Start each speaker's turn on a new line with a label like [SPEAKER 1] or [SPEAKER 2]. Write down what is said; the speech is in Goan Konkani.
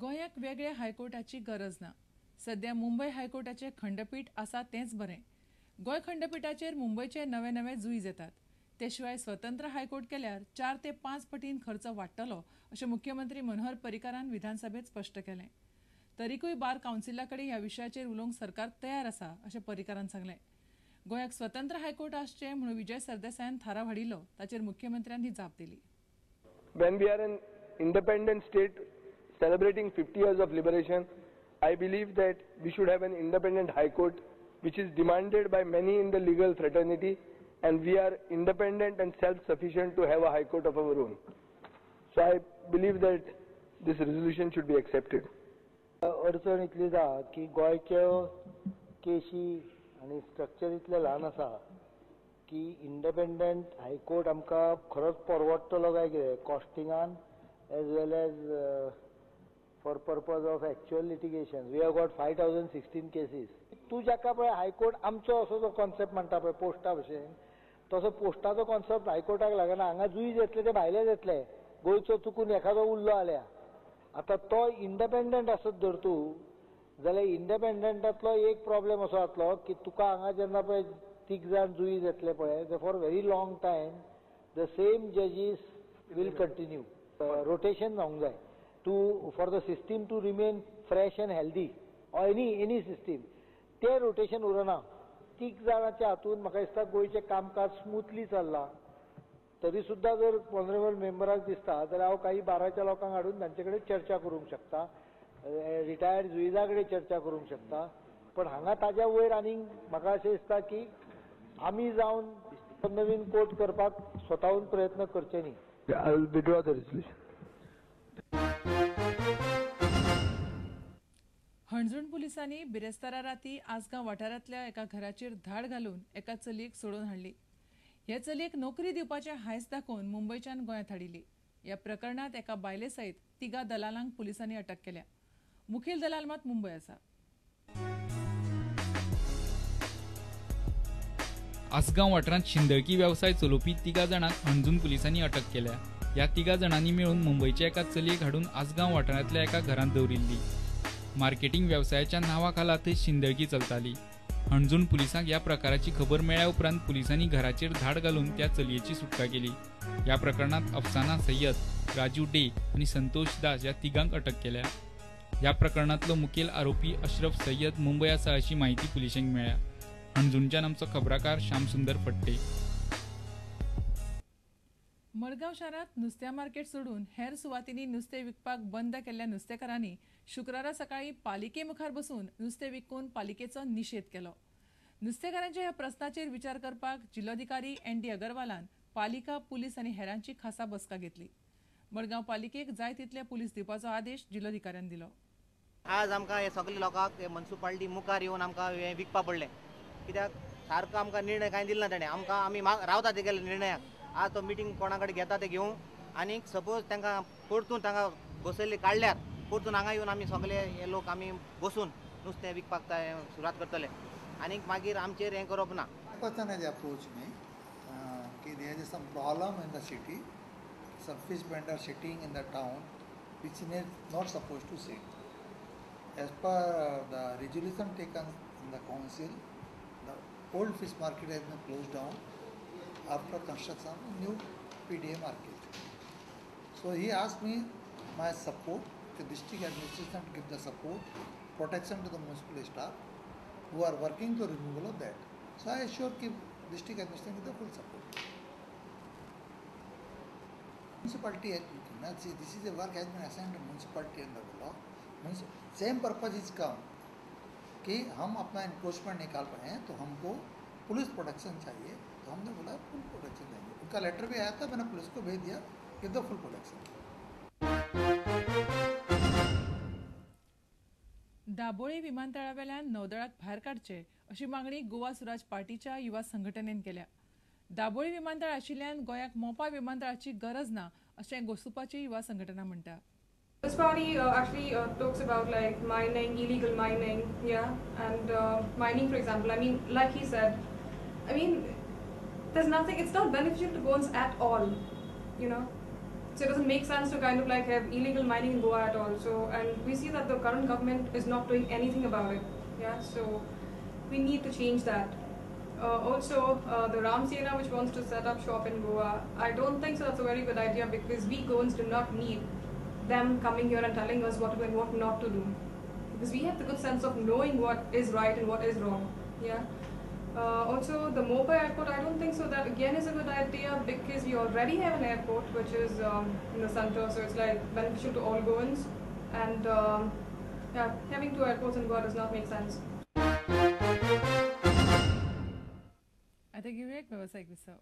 [SPEAKER 1] गोंयाक वेगळ्या हायकोर्टाची गरज ना. सध्या मुंबय हायकोर्टाचे खंडपीठ आसा तेंच बरें. गोंय खंडपीठाचेर मुंबयचे नवे नवे जुईज येतात. ते शिवाय स्वतंत्र हायकोर्ट केल्यार 4 ते 5 पटीन खर्च वाडटलो अशें मुख्यमंत्री मनोहर पर्रीकारान विधानसभेत स्पश्ट केलें. तरीकूय बार कावन्सिला कडेन ह्या विशयाचेर उलोवंक सरकार तयार आसा अशें पर्रीकारान सांगलें. गोंयाक स्वतंत्र हायकोर्ट आसचें म्हणून विजय सरदेसायान थाराव हाडिल्लो ताचेर मुख्यमंत्र्यान ही जाप दिली.
[SPEAKER 2] When we are an independent state celebrating 50 years of liberation, I believe that we should have an independent high court, which is demanded by many in the legal fraternity, and we are independent and self-sufficient to have a high court of our own. So I believe that this resolution should be accepted.
[SPEAKER 3] अडचण इतली जा की गोंयच्यो केशी आनी स्ट्रक्चर इतलें ल्हान आसा की इंडिपेंडंट हायकोर्ट आमकां खरोच परवडटलो काय कितें कॉस्टिंगान as well as for purpose of actual litigation. We have got 5016 cases. तूं जाका पळय हायकोर्ट आमचो असो जो कॉन्सेप्ट म्हणटा पळय पोस्टा भशेन, तसो पोस्टाचो कॉन्सेप्ट हायकोर्टाक लागना. हांगा जुईज येतले ते भायले येतले, गोंयचो चुकून एखादो उरलो जाल्यार आतां तो इंडिपेंडंट आसत धर तूं जाल्यार इंडिपेंडंटांतलो एक प्रॉब्लेम असो जातलो की तुका हांगा जेन्ना पळय तीग जाण जुईज येतले पळय, for very long time the same जजीस will continue. Rotation जावंक जाय to for the system to remain fresh and healthy or any system. ते रोटेशन उरना. तीग जाणांच्या हातून म्हाका दिसता गोंयचें कामकाज स्मुथली चल्लां. तरी सुद्दां जर ऑनरेबल मेंबराक दिसता जाल्यार हांव काही बाराच्या लोकांक हाडून तांचे कडेन चर्चा करूंक शकता, रिटायर्ड जुईजा कडेन चर्चा करूंक शकता. पण हांगा ताज्या वयर आनीक म्हाका अशें दिसता की आमी जावन नवीन कोर्ट करपाक स्वताहून प्रयत्न करचे न्ही.
[SPEAKER 2] I will withdraw the resolution.
[SPEAKER 1] Anjuna पुलिसांनी बिरेस्तारा राती आसगांव वाठारांतल्या एका घराचेर धाड घालून एका चलयेक सोडून हाडली. हे चलयेक नोकरी दिवपाचें हांयस दाखोवन मुंबयच्यान गोंयांत हाडिल्ली. ह्या प्रकरणांत एका बायले सयत 3 दलालांक पुलिसांनी अटक केल्या. मुखेल दलाल मात मुंबय आसा.
[SPEAKER 4] आसगांव वाठारांत शिंदळकी वेवसाय चलोवपी 3 जाणांक हणजूण पुलिसांनी अटक केल्या. ह्या 3 जाणांनी मेळून मुंबयच्या एका चलयेक हाडून आसगांव वाठारांतल्या एका घरांत दवरिल्ली. मार्केटिंग वेवसायाच्या नांवा खाला थंय शिंदळकी चलताली. हणजूण पुलिसांक ह्या प्रकाराची खबर मेळ्ळ्या उपरांत पुलिसांनी घराचेर धाड घालून त्या चलयेची सुटका केली. ह्या प्रकरणांत अफसाना सय्यद, राजू डे आनी संतोष दास ह्या 3 अटक केल्या. ह्या प्रकरणांतलो मुखेल आरोपी अशरफ सय्यद मुंबय आसा अशी माहिती पुलिसांक मेळ्ळ्या. हणजूणच्यान आमचो खबराकार श्यामसुंदर फट्टे.
[SPEAKER 1] मडगांव शारांत नुस्त्या मार्केट सोडून हेर सुवातींनी नुस्तें विकपाक बंद केल्ल्या नुस्तेकारांनी शुक्रारा सकाळी पालिके मुखार बसून नुस्तें विकून पालिकेचो निशेध केलो. नुस्तेकारांच्या ह्या प्रस्नाचेर विचार करपाक जिल्लोधिकारी एन डी अगरवालान पालिका, पुलीस आनी हेरांची खासा बसका घेतली. मडगांव पालिकेक जाय तितले पुलीस दिवपाचो आदेश जिल्लोधिकाऱ्यान दिलो.
[SPEAKER 5] आज आमकां हे सगळे लोकांक म्युनिसिपालिटी मुखार येवन आमकां हें विकपा पडलें, कित्याक सारको आमकां निर्णय कांय दिलो ना ताणें. आमकां आमी रावता तेगेल्या निर्णयाक. आज तो मिटींग कोणा कडेन घेता ते घेवं आनी सपोज तांकां परतून तांकां बसयल्ले काडल्यार परतून हांगा येवन आमी सगळे हे लोक आमी बसून नुस्तें विकपाक सुरवात करतले आनी मागीर आमचेर हें करप ना.
[SPEAKER 6] Person has approached me ki there is some problem in the city, some fish vendor sitting in the town which is not supposed to sit. As per the resolution taken in the council, the old fish market has been closed down after construction of new PDA market. So he asked me my support, the district administration to give the support, protection to the municipal staff who are working to removal of that. So I assure keep district administration with the full support. Municipality has been, see, this is a work has been assigned to municipality under the law. Same purpose is come कि हम अपना encroachment निकाल रहे हैं तो हमको पुलिस प्रोटेक्शन चाहिए, तो हमने बोला फुल प्रोटेक्शन देंगे. उनका लेटर भी आया था, मैंने पुलिस को भेज दिया give the full protection.
[SPEAKER 1] Dabolim विमानतळावेल्यान नौदळाक भायर काडचे अशी मागणी गोवा स्वराज पार्टीच्या युवा संघटनेन केल्या. दाबोळी विमानतळ आशिल्ल्यान गोंयाक मोपा विमानतळाची गरज ना अशें गोसुपाची युवा संघटना म्हणटा.
[SPEAKER 7] This party actually talks about like mining, illegal mining, yeah, and mining, for example. I mean, like he said, I mean, there's nothing, it's not beneficial to Goans at all, you know. So it doesn't make sense to kind of like have illegal mining in Goa at all. So, and we see that the current government is not doing anything about it. Yeah, so we need to change that. Also, the Ramsena, which wants to set up shop in Goa, I don't think so that's a very good idea, because we Goans do not need them coming here and telling us what to do and what not to do, because we have the good sense of knowing what is right and what is wrong. Yeah. Also, the Mopa airport, I don't think so that again is a good idea, because we already have an airport which is in the center, so it's like beneficial to all Goans, and yeah, having two airports in Goa does not make sense.
[SPEAKER 1] आतां घेवया एक वेवसायीक विसव.